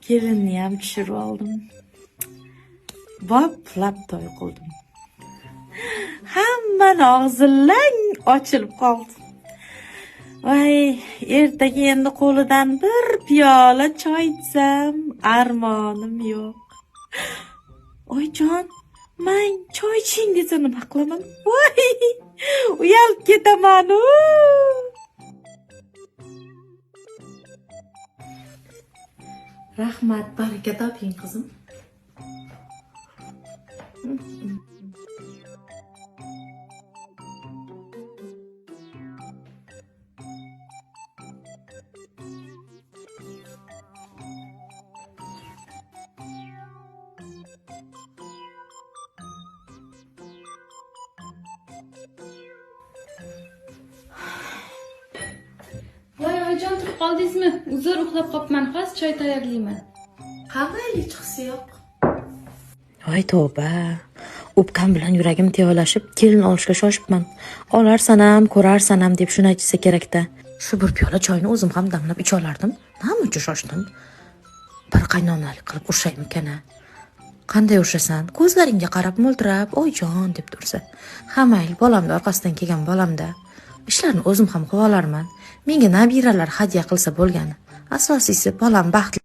Kelinni ham tushirib oldim. Boplab to'y qildim. Hammani og'zi lang ochilib qoldi. Voy, ertaga endi qo'lidan bir piyola choy ichsam armonim yo'q. Oyjon, mang choy iching desa nima qilaman? Voy, uyalib ketaman. U. Rahmat, baraka toping qizim. Voy oyijon, turib qoldingizmi? Uzr, uxlab qolibman. Hozir choy tayyorlayman. Ha, mayli, chiqsi yo'q. Voy tavba. O'pkam bilan yuragim tevalashib, kelin olishga shoshibman. Olarsanam, ko'rarsanam deb shuni aytishsa kerakda. Shu bir piyola choyni o'zim ham damlab icha olardim. Namuncha shoshdim? Bir qaynonalik qilib urishaymikan a? Qanday urishasan? Ko'zlaringga qarab mo'ltirab, "Oyjon" deb tursa. Ha mayli, bolamni orqasidan kelgan bolamda. Ishlarni o'zim ham qilib olarman. Menga nabiralar hadya qilsa bo'lgani. Asosiysi bolam baxtli.